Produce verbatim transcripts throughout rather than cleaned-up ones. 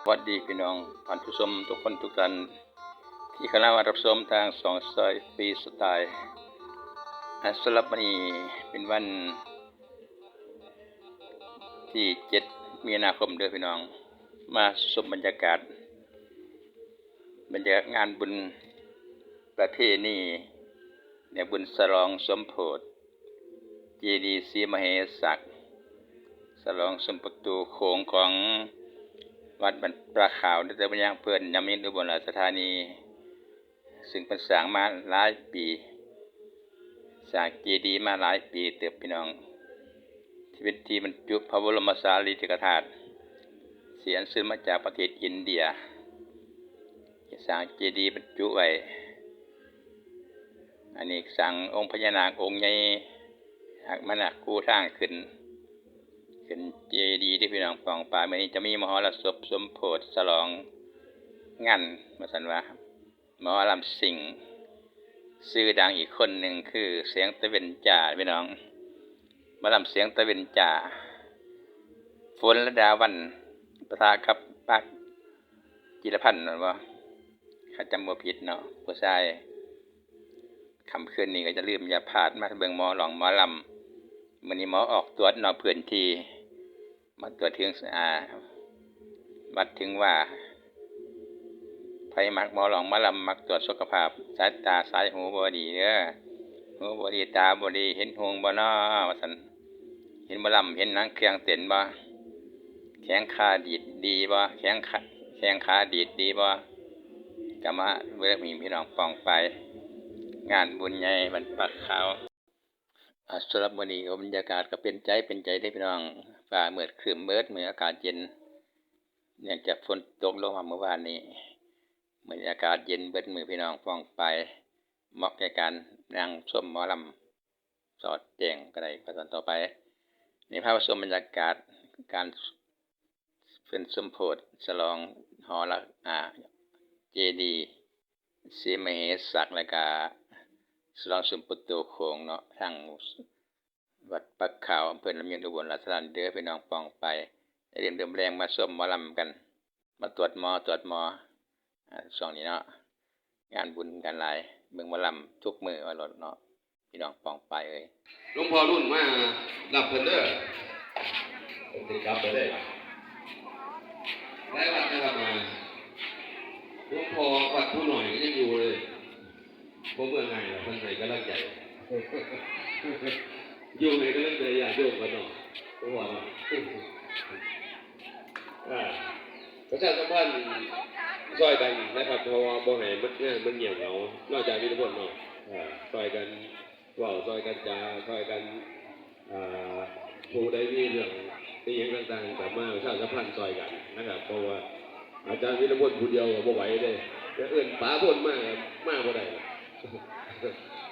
วัสดีพี่น้องท่านผู้ชมทุกคนทุกท่าน ที่เข้ามารับชมทางสองซอยฟรีสไตล์ อ่ะ สำหรับวันนี้เป็นวันที่เจ็ดมีนาคมเด้อพี่น้อง มาชมบรรยากาศ บรรยากาศงานบุญประเพณี ในบุญฉลองสมโภชเจดีย์ศรีมเหสัก ฉลองสมประตูโขงของวัดบ้านปลาขาว ในตำบลยางเพิ่น น้ำมิตรอุบลราชธานี ซึ่งเพิ่นสร้างมาหลายปี สร้างเจดีย์มาหลายปีเติบพี่น้อง ที่เป็นที่บรรจุพระบรมสารีริกธาตุ ที่อัญเชิญมาจากประเทศอินเดีย สร้างเจดีย์บรรจุไว้ อันนี้สร้างองค์พญานาคองค์ใหญ่ หักมานาคคู่ทางขึ้น ขึ้นเจดีย์ที่พี่น้องป้องปาย มื้อนี้จะมีมหรสพสมโภชฉลองงาน ว่าซั่นว่า หมอลำซิ่งชื่อดังอีกคนหนึ่งคือเสียงตะเวนจ้าพี่น้อง หมอลำเสียงตะเวนจ้า ฝนระดาวัน ปะทะกับปั๊กจิรพันธ์ แม่นบ่ ถ้าจำบ่ผิดเนาะ ผู้ชาย ค่ำคืนนี้ก็อย่าลืมอย่าพลาดมาเบิ่งหมอร้องหมอลำ มื้อนี้หมอออกตรวจนอกพื้นที่ มาตรวจถึง อ่า วัดถึงว่า ไผมักหมอร้องหมอลำ มักตรวจสุขภาพ สายตาสายหูบ่ดีเด้อ หูบ่ดีตาบ่ดี เห็นหุงบ่น้อ ว่าซั่น เห็นหมอลำ เห็นหนังเครื่องเต้นบ่ แข้งขาดีดดีบ่ แข้งขา แข้งขาดีดดีบ่ ก็มาเบิ่งพี่น้องป้องปาย งานบุญใหญ่บ้านปลาขาว อ่า สำหรับมื้อนี้ก็บรรยากาศก็เป็นใจเป็นใจเด้อพี่น้อง ฟ้ามืดครึ้มเบิดมื้อ อากาศเย็น เนื่องจากฝนตกลงมาเมื่อวานนี้ บรรยากาศเย็นเบิดมื้อพี่น้องป้องปาย เหมาะแก่การนั่งชมหมอลำสอดแจ้งก็ได้ ว่าซั่น ต่อไป นี่พาไปชมบรรยากาศการ เพิ่นสมโภชฉลองหอละ อ่า เจดีย์ศรีมเหสัก แล้วก็ฉลองสมโภชโตโขงเนาะ ทางวัดปากขาว อำเภอลำเมียง อุบลราชธานีเด้อพี่น้องป้องปาย อย่าลืมเดินแรงมาชมหมอลำกัน มาตรวจหมอ ตรวจหมอ อ่า ช่วงนี้เนาะ งานบุญกันหลาย เบิ่งหมอลำทุกมื้อว่าโลดเนาะ พี่น้องป้องปายเอ้ย หลวงพ่อรุ่นมารับเพิ่นเด้อ เพิ่นสิกลับไปได้ล่ะ หลายวัดนะครับมา หลวงพ่อวัดผู้น้อยก็ยังอยู่เลย บ่เมือง่ายล่ะ เพิ่นให้กำลังใจ อยู่ให้กำลังใจญาติโยมกันเนาะ หลวงพ่อเนาะ อ่า ประชาสัมพันธ์ซอยกันนะครับ เพราะว่าบ่ให้มัน งานมันเงียบเหงา นอกจากมีทุกคนเนาะ อ่า ซอยกันเว้า ซอยกันจา ซอยกัน อ่า ผู้ใดมีเรื่องอิหยังต่างๆ ก็มาประชาสัมพันธ์ซอยกันนะครับ เพราะว่าอาจารย์วีรพลผู้เดียวก็บ่ไหวเด้ จะเอิ้นป๋าพลมาก็มาบ่ได้ล่ะ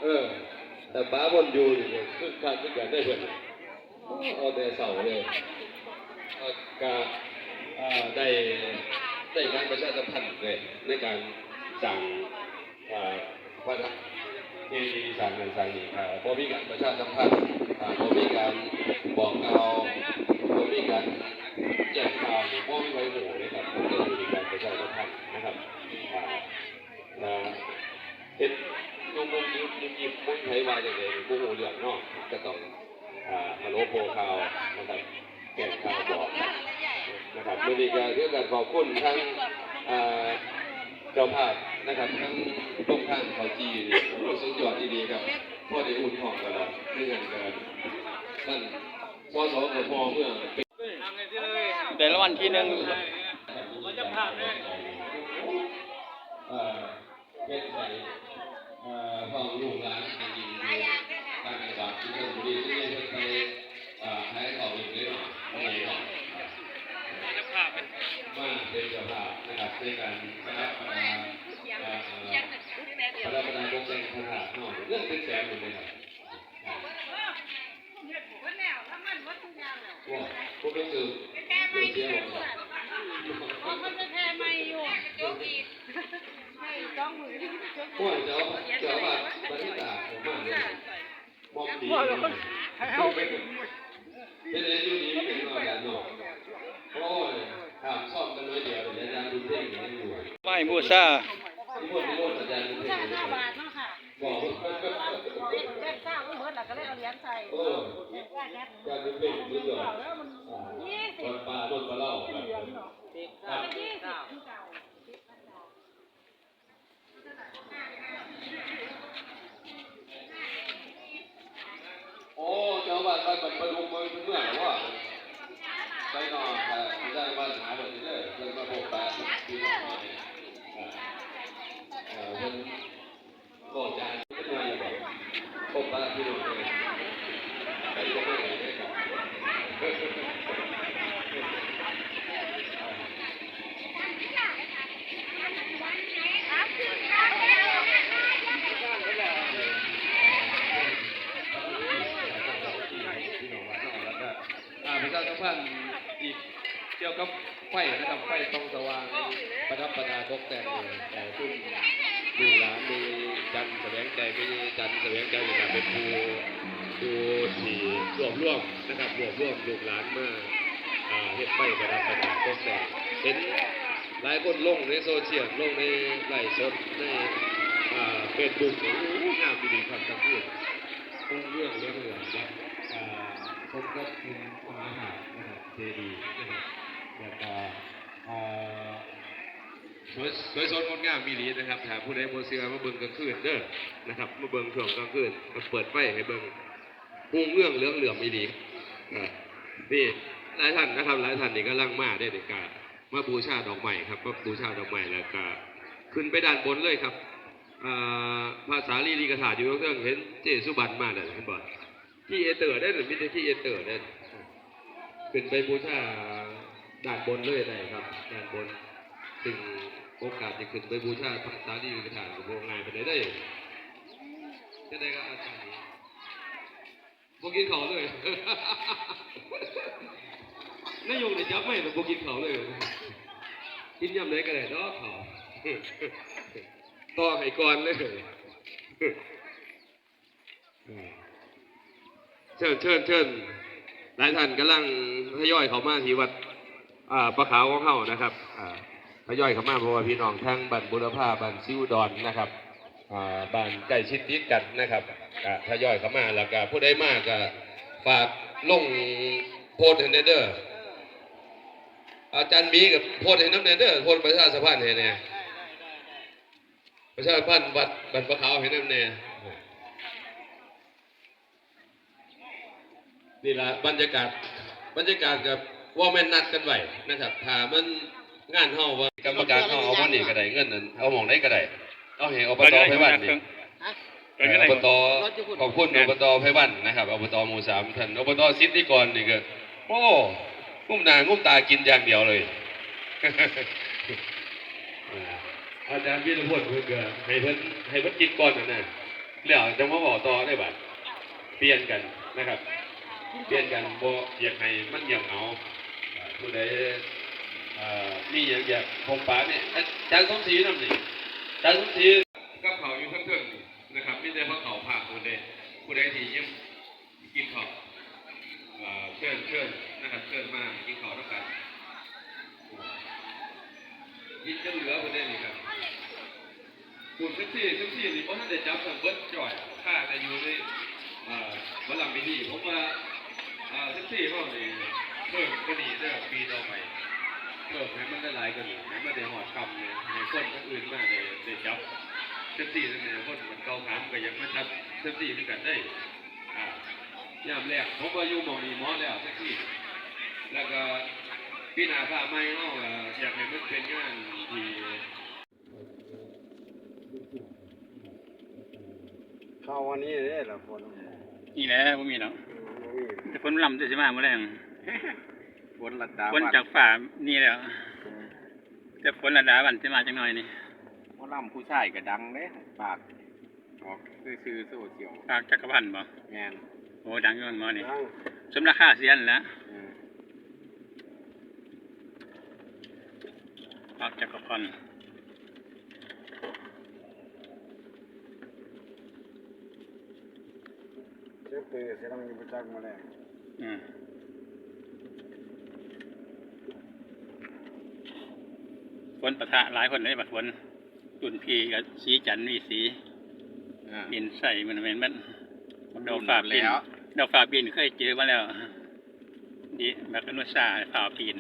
เออ แต่ป๋าพลอยู่นี่ก็คึกคักคือกันเด้อเพิ่น เอาแต่เช้าเลย เอ่อ ก็ เอ่อ ได้ ได้การประชาสัมพันธ์เลย ในการสร้าง เอ่อ พระเจดีย์สร้างนั่นสร้างนี่ อ่า บ่มีการประชาสัมพันธ์ อ่า บ่มีการบอกกล่าว บ่มีการแจ้งข่าว บ่มีใครรู้เลยครับ มันก็อยู่ในการประชาสัมพันธ์นะครับ อ่า นะ เฮ็ดงงๆ ยิบๆ ยิบๆ บ่มีไผว่าจั่งใด๋ บ่ฮู้เรื่องเนาะ ก็ต้อง อ่า ฮัลโหลโพข่าวนะครับ แจ้งข่าวบอกกันนะครับ มื้อนี้ก็คือการขอบคุณทั้ง อ่า เจ้าภาพนะครับ ทั้งโรงทานข้าวจี่นี่ โอ้ สุดยอดอีหลีครับ พอได้อุ่นท้องกันแล้ว ในงานก็ ท่าน สส ก็พอเมือง ได้รางวัลที่หนึ่ง เอ่อ เป็นไง เอ่อ ของลูกหลานที่อยู่ต่างจังหวัดที่ชลบุรี ที่ได้ไป เอ่อ ขายของอยู่ด้วยเนาะ ว่าไงเนาะ มาเป็นเจ้าภาพนะครับ ในการประดับประดา เอ่อ ประดับประดาตกแต่งพระธาตุเนาะ เรื่องเป็นแสนหมดเลยครับ ว่าพวกก็คือเสียหมด อ๋อ มันจะแพ้ไม่อยู่ โอ้ย เจ้า เจ้าว่าปฏิบัติออกมาเลย มองดี เป็นอะไรอยู่ดีไม่เป็นรอยกันเนาะ โอ้ย ถามซ่อมกันน้อยเดียวเลย ไหว้บูชา นิมนต์นิมนต์อาจารย์นิมนต์ เก้าบาทเนาะค่ะ บอก แบงค์เก้ามันเบิดแล้วก็เลยเอาเหรียญใส่ เอออาจารย์นิมนต์สุดยอด ยี่สิบ วัดป่าต้นปะเล่าครับ ยี่สิบคือเก่า โอ้เจ้าวัดวัดบรรพดุงเมืองเมืองหรอวะไปนอนครับได้บ้านหาแบบนี้เลยเพิ่นมาพบปะพี่น้องเนี่ยอ่าอ่าเพิ่นก็จะเป็นไงแบบพบปะพี่น้องเนี่ยไปก็ไม่ได้ครับ อ่าประชาสัมพันธ์อีกเกี่ยวกับไฟนะครับไฟส่องสว่างประดับประดาตกแต่งเอ่อซึ่งลูกหลานมีจันทร์แสวงใจมีจันทร์แสวงใจนี่แหละเป็นผู้ผู้ที่รวบรวมนะครับรวบรวมลูกหลานมาอ่าเฮ็ดไฟประดับประดาตกแต่งเห็นหลายคนลงในโซเชียลลงในไลฟ์สดในอ่าเฟซบุ๊กเนี่ยโอ้งามดีครับกลางคืน องค์เรื่องเรื่องเหลืองวัดอ่าสมเด็จพระมหาธาตุนะครับเจดีย์นะครับแล้วก็อ่าสวยสวยสดงดงามอีหลีนะครับถ้าผู้ใดบ่เชื่อมาเบิ่งกลางคืนเด้อนะครับมาเบิ่งช่วงกลางคืนมาเปิดไฟให้เบิ่งรุ่งเรืองเหลืองเหลือมอีหลีอ่านี่หลายท่านนะครับหลายท่านนี่กำลังมาได้ในการมาบูชาดอกไม้ครับมาบูชาดอกไม้แล้วก็ขึ้นไปด้านบนเลยครับอ่าพระสารีริกธาตุอยู่เทิงๆเห็นเจสุบันมาแล้วเห็นบ่ ครีเอเตอร์ได้หรือมีแต่ครีเอเตอร์ได้ขึ้นไปบูชาด้านบนเลยได้ครับด้านบนซึ่งโอกาสที่ขึ้นไปบูชาพระสารีริกธาตุก็บ่ง่ายปานใดเด้อจะได้ก็อาจารย์บ่กินข้าวเลยนายกได้จับไม่แต่บ่กินข้าวเลยกินยามใดก็ได้ดอกข้าวต่อให้ก่อนเลย เชิญเชิญเชิญหลายท่านกำลังทยอยเข้ามาที่วัดอ่าปะขาวของเฮานะครับอ่าทยอยเข้ามาเพราะว่าพี่น้องทั้งบ้านบุรพาบ้านซิวดอนนะครับอ่าบ้านใกล้ชิดติดกันนะครับอ่าทยอยเข้ามาแล้วก็ผู้ใดมาก็ฝากลงโพสต์ให้แหน่เด้ออาจารย์หมีกับโพสต์ให้นำแหน่เด้อโพสต์ประชาสัมพันธ์ให้แหน่ ประชาสัมพันธ์วัดบ้านปะขาวให้นำแหน่นี่ล่ะบรรยากาศบรรยากาศกับว่าแม่นนัดกันไว้นะครับถ้ามันงานเฮาว่ากรรมการเฮาเอาบ่อนนี่ก็ได้เงินนั้นเอาหม่องใดก็ได้เอาให้อบตไผวันนี่เอออบตขอบคุณอบตไผวันนะครับอบตหมู่สามท่านอบตสิทธิกรนี่ก็โอ้งุ้มหน้างุ้มตากินอย่างเดียวเลย อาจารย์วีรพลเพิ่นก็ให้เพิ่นให้เพิ่นกินก่อนนั่นน่ะแล้วจังมาเว้าต่อได้บัดเปลี่ยนกันนะครับเปลี่ยนกันบ่อยากให้มันเงียบเหงาอ่าผู้ใดเอ่อมีหยังอยากพบปะนี่อาจารย์สมศรีนำนี่อาจารย์สมศรีกับเขาอยู่เทิงๆนี่นะครับมีแต่พระเขาพระคนเด้ผู้ใดที่ยัง กินข้าวเอ่อเชิญเชิญนะครับเชิญมากินข้าวนำกันกินจนเหลือเพิ่นได้นี่ครับคุณแท็กซี่แท็กซี่นี่บ่ทันได้จับทั้งเบิดจ่อยค่าแต่อยู่ในเอ่อหมอลำพิธีผมว่าเอ่อแท็กซี่เฮานี่เพิ่มกว่านี้เด้อปีต่อไปเพิ่มให้มันหลายๆกว่านี้ให้มันได้ฮอดค่ำนี่ให้คนทางอื่นมาได้ได้จับแท็กซี่นั่นแหละคนมันเก่าขามก็อยากมาจับแท็กซี่คือกันเด้ อ่ายามแรกผมว่าอยู่หม่องนี้เหมาะแล้วแท็กซี่แล้วก็ปีหน้าฟ้าใหม่เฮาก็อยากให้มันเป็นงานที่ เข้าวันนี้เลยละฝน นี่แหละบ่มีดอก บ่มี แต่ฝนลำจะสิมามื้อแลง ฝนระดา ฝนจากฟ้านี่แล้วแต่ฝนระดาวันสิมาจักหน่อยนี่ หมอลำผู้ชายก็ดังเด้ปากออกซื่อๆโซเชียล ปากจักรพันธ์บ่ แม่น โอ้ดังอยู่หม่องนี้ ดัง สมราคาเสียนนแหละ อืม ปากจักรพันธ์ เสียงปืนเสียงดังอยู่ประจักษ์มาแล้ว อืม นปะทะหลายคนเลยบักฝน รุ่นพี่กับสีจันทร์มีสี อ่า บินใส่มันแม่นมัน มัน ดอกฟ้าบิน แล้ว ดอกฟ้าบินเคยเจอมาแล้ว นี่บักอนุชาฟ้าบิน